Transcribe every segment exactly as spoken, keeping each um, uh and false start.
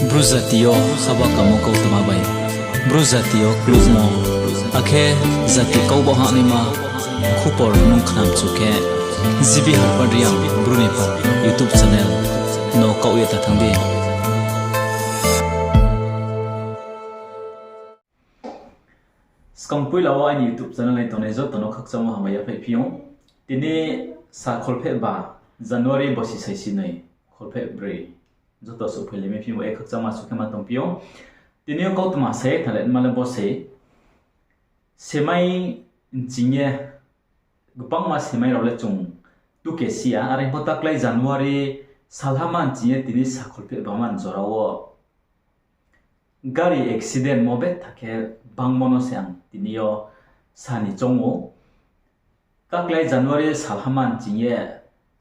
Bru jati yo haba kamo kautma bai, Bru jati yo klukmo, akhe jati kau ba hahnaima khupor nung khnamchu khe, G B Harpad Reang Bru ni pha YouTube channel no kaoh ye ta thanng di. Skang poila wo aini YouTube channel nai tongnai joto no khakchangmo hambai yaphaih phi ou. Tini sal kholpheh ba, January bosi saisi noi, kholpheh broi, joto souhphailai mai phi ou, e khakchangma suh khe ma tongphi ou. Tini yo kautma se thalai ma le bo se, semai nching ye, gbangma semai rao le chung tuke si ya, are pho taklái January salha ma nching ye tini sal kholpheh ba ma ni jora wo gari accident mo betha khe bangmo no se ang tini yo sa ni choung ou. Taklái January salha ma nching ye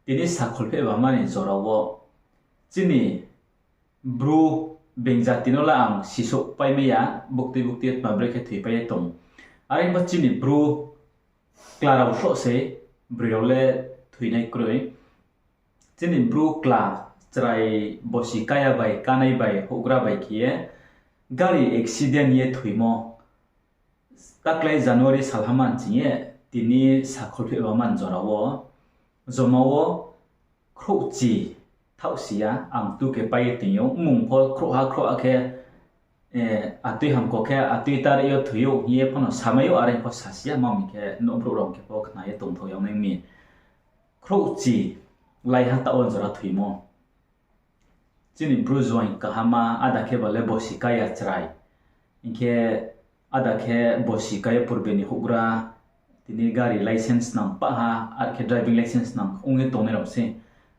tini sal kholpheh ba ma ni jora wo chini Bru being jati no le ang sisouhpai mai ya, buktui buktui tma bre khe thoipai ye tong. Are pho chini Bru kla rao sroh se, broi rao le thoinai kroi. Chini Bru kla chrai bosi kaya bai, kanai bai, houhgra bai khe ye gari accident ye thoimo. Taklái January salha ma nching ye tini sal kholpheh ba ma ni jora wo, joma wo khrouhchi thaoh si ya, ang tuke pai ye tong ou, mmung pho khrouhha khrouhha khe, atui hamko khe atui tare yo thoi ou hing ye pho no samai ou, are pho sa si ya, ma mi khe nouh brouh rao khe pho khna ye tongthao yag nai mi. Khrouhchi laiha taoh wo jora thoimo. Chini Bru joaing kahama, ada khe ba le bosi kaya chrai. Hing khe ada khe bosi kaya purbe ni houhgra, tini gari licence nang pah ha, are khe driving licence nang ong ye tongnai rao se.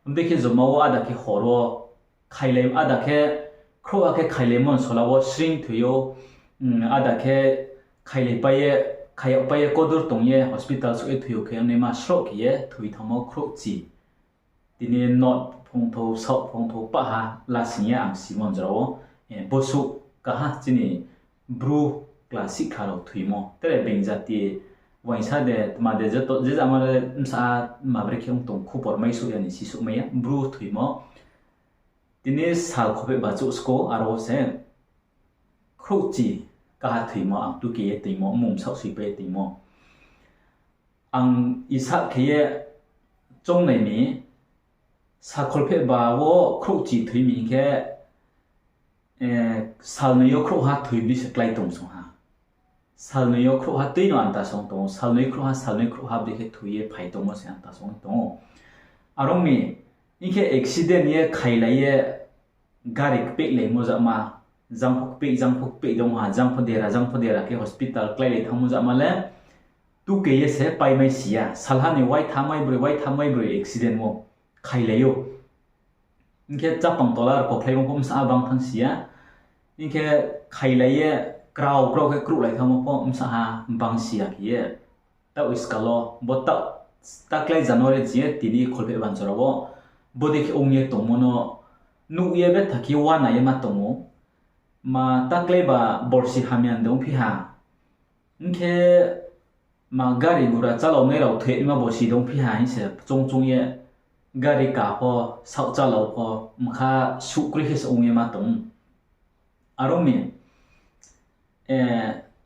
Abo dei khe joma wo ada khe hor wo khailai, ada khe khrouhha khe khailaimo ni sola wo sring thoi ou, ada khe khailaipai ye, khaiyagpai ye kodur tong ye hospital souh ye thoi ou khe ongnaima sroh khe ye thoi thanngmo khrouhchi. Tini north phongthou, south phongthou pah ha lasing ye ang simo ni jora wo, bosuh kaha chini Bru kla sihkha rao thoimo. Tere being jati uaingsa de, tma de, je zama le bsa ma bre khe ong tong khupor mai souh ya ni sisouh mai ya, Bru thoimo. Tini sal kholpheh ba chouh sko, aro wo se khrouhchi kaha thoimo, ang tuke ye toingmo, mmung bsaoh soipai ye toingmo. Ang isah khe ye choungnai mi, sal kholpheh ba wo khrouhchi thoi mi hing khe, salnoi yo khrouhha thoi bdi se klái tong song ha. Salnoi yo khrouhha tui no anta song tong ou, salnoi khrouhha, salnoi khrouhha bdi khe thoi ye phai tongmo se anta song tong ou. Are ong mi, hing khe accident ye khailai ye gari kpehlaimo jama, jang pho kpeh, jang pho kpeh dong ha, jang pho dera, jang pho dera khe hospital kláilai thanngmo jama le, tuke ye se paimai si ya. Salha ni waitham, waibroi, waitham, waibroi accident wo khailai ou. Hing khe chapang tola rao kokhlaimo pho bsa bang thanng si ya. Hing khe khailai ye krao krao khe kruhlai thanngmo pho bsa bang si ya khe ye. Taoh iskal wo, bo taklái January ching ye tini kholpheh ba ni jora wo, bodei khe ong ye tongmo no nuh ye betha khe uana ye ma tong ou. Ma taklái ba borsi hamya dong phi ha. Hing khe ma gari gura chálaonai rao thoinaima borsi dong phi ha hing se choung choung ye gari ka pho, saoh chálao pho, mkha suh kroi khe se ong ye ma tong ou. Are ong mi,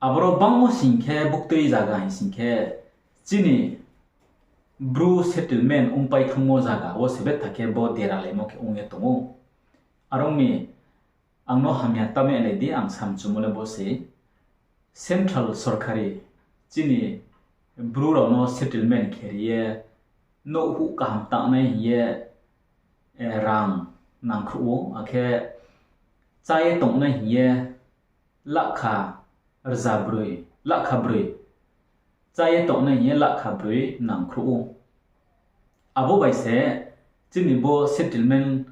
aboro bangmo sing khe buktui zaga hing sing khe chini Bru settlement ongpai thanngmo zaga wo se betha khe bo deralaimo khe ong ye tong ou. Are ong mi, ang no hamya ta ma nai di, ang samchumo le bo se central sorkari chini Bru rao no settlement khe ri ye nouhhuh kaham tangnai hing ye rang nangkhruh ou, akhe chá ye tongnai hing ye lakha rza broi, lakha broi, chá ye tongnai hing ye lakha broi nangkhruh ou. Abo bai se chini bo settlement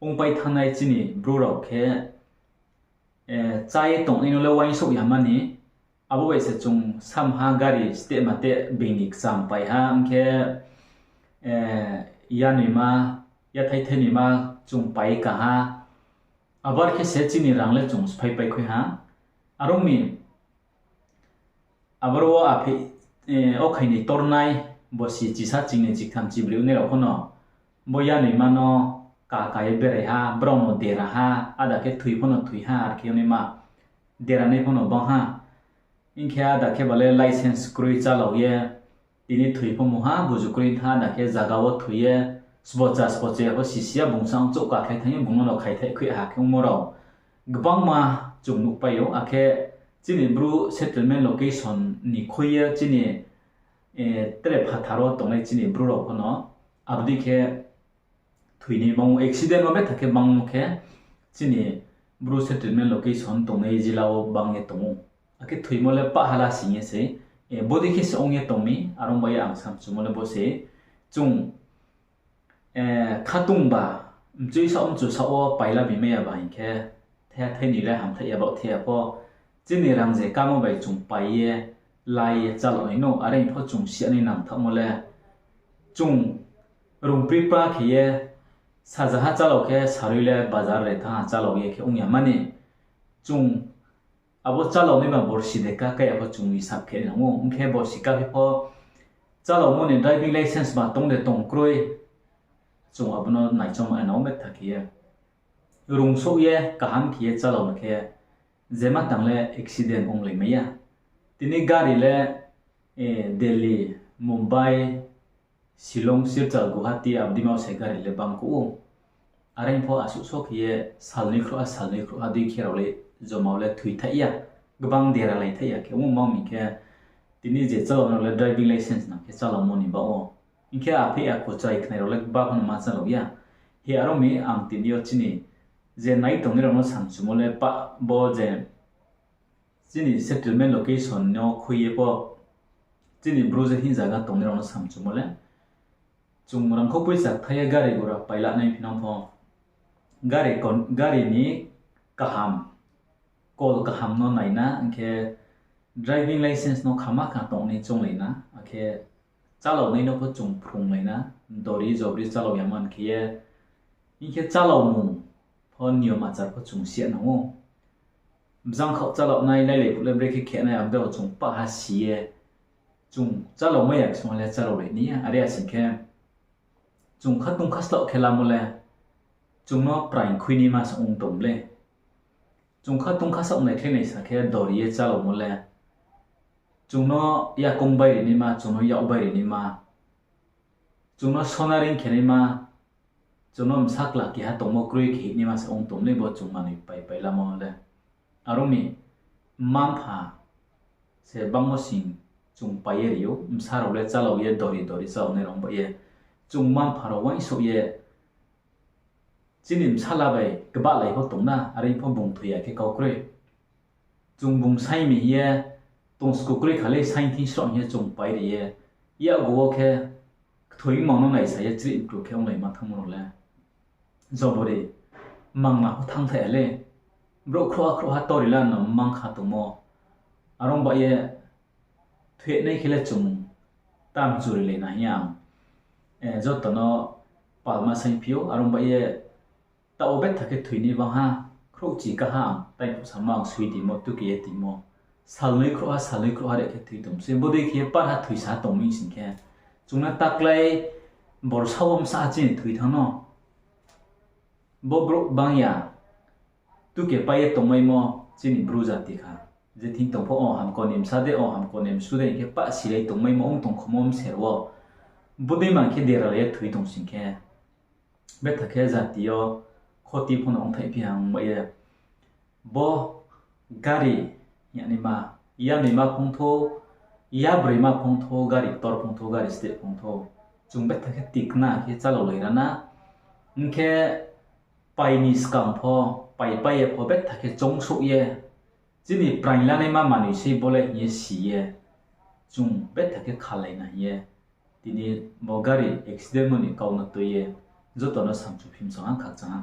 ongpai thanngnai chini Bru rao khe chá ye tongnai no le uaingsouh ya mani, abo bai se chung samha gari steh ma teh being ni kcham pai ha, ong khe yanoima, yathai thainoima chung pai ka ha. Abo are khe se chini rang le chung sphái pai khui ha. Are ong mi, aboro wo aphi, o khainoi tornai, bosi chisa, chingnoi, chiktham, chibroi ongnai rao pho no bo yanoima no ka ka ye berai ha, brao no dera ha, ada khe thoi pho no thoi ha, ar khe yagnaima dera nai pho no bang ha. Hing khe ada khe ba le licence kroi chálao ye, tini thoi pho mungha buzu kroi tha, ada khe zaga wo thoi ye, sbocha sbocha ya pho sisi ya bung sa ong chouh kakhlai thanng ye bung no no khaithai khui ha khe ongmo rao gbangma chung nuhpai ou. Akhe chini Bru settlement location ni khui ye chini, tre phathar wo tongnai chini Bru rao pho no abo dei khe thoi ni bang ou, accident wo betha khe bangmo khe chini Bru settlement location tongnai jila wo bang ye tong ou. Akhe thoimo le pah hala sing ye se, bodei khe se ong ye tong mi, are ong bai ye ang samchumo le bo se, chung khatungba, mchui saoh mchu saoh wo paila bimai ya ba hing khe, thaiha thaini le hamthaih ya baoh thai ya pho, chini rang je kamo bai chung pai ye, lai ye chálao nai nou, are pho chung siya nai nangthaohmo le, chung rungpri pra khe ye, sajaha chálao khe sarui le bazar re thanng ha chálao ye khe ong ya mani, chung abo chálao naima borsi de ka kaya pho chung hisab khe nai nang ou. Ong khe borsi kaphi pho chálaomo ni driving licence ma tong de tong kroi, chung abo no naichom nai nang ou betha khe ye. Rungsouh ye kaham khe ye chálao khe jema tang le accident onglai mai ya. Tini gari le Delhi, Mumbai, Shillong, Silchar, Guwahati abo dei ma wo se gari le bang kuh ou. Are pho asuh so khe ye salnoi khrouhha, salnoi khrouhha dei khe rao le joma wo le thoithaih ya, gbang dera laithaih ya khe ongmo ma mi khe, tini je chálao nai rao le driving licence nang khe chálaomo ni baoh wo. Hing khe apheih akhu chrai khnai rao le ba pho no ma chálao ya. Hi aro mi ang tini yo chini je nai tongnai rao no samchumo le pah bo je chini settlement location no khui ye pho chini Bru je hing zaga tongnai rao no samchumo le, chung rangkhou poicha kthai ye gari gura paila nai phinang pho, gari ni kaham, kol kaham no naina, hing khe driving licence no khama kha tongnai chounglai na, akhe chálaonai no pho chung phrunglai na, dori jobri chálao ya man khe ye, hing khe chálaomung pho niyom achar pho chung siya nang ou. Bzangkhaoh chálaonai, lailai phuh le brekhe khenai, abo dei chung pah ha si ye, chung chálaomai ya ksung le chálaolai ni ya, are ya sing khe, chung khatungkha slaoh khe lamo le, chung no praing khui naima se ong tong le. Chung khatungkha saoh naikhlai naisa khe dori ye chálaomo le, chung no yakoung bai ri naima, chung no yak bai ri naima, chung no sona ring khe naima, chung no bsa kla keha tongmo kroi khe hih naima se ong tong le bo chung manoi pai pai lamo le. Are ong mi, mma-mpha se bangmo sing chung pai ye ri ou, bsa rao le chálao ye dori dori chálaonai rao bai ye, chung mma-mpha rao uaingsouh ye, chini bsala bai kbahlai pho tong na, are pho bung thoi ya khe kau kroi. Chung bung saing mi hing ye, tong sku kroi kha le saing thing sroh hing ye chung pai ri ye, yakgu wo khe kthoi mma no naisa ye chrih mkru khe onglaima thanngmo rao le. Jobori mangna pho thanngthaih ya le. Brouh khrouhha khrouhha tori la no mang kha tongmo. Are ong bai ye thoinai khe le chung tam churilai na hing ye ang joto no palma saingphi ou. Are ong bai ye taoh wo betha khe thoi ni bang ha, khrouhchi kaha ang taiphuh samo ang sui timo, tuke ye timo. Salnoi khrouhha, salnoi khrouhha re khe thoi tong se, bodei khe ye parha thoisa tong mi sing khe, chung no taklái borsa wo bsa chini thoi thanng no. Bo brouh bang ya, tuke pai ye tongmaimo chini Bru jati kha. Je thing tong pho o hamko ni bsa de, o hamko ni msu de hing khe pah silai tongmaimo ong tong khomo mser wo. Bodei mang khe deralai ye thoi tong sing khe, betha khe jati yo khoti pho no ongthaihphi ha ong bai ye. Bo gari yanaima, yanoima phongthou, yabroima phongthou, gari ktor phongthou, gari steh phongthou, chung betha khe tikna khe chálaolai ra na. Hing khe pai ni skang pho, pai pai ye pho betha khe choungsouh ye, chini praing lanaima manoi sei bo le hing ye si ye, chung betha khe khalai na hing ye, tini bo gari accident mo ni kau no tui ye, joto no samchu phimsong ha khakchang ha.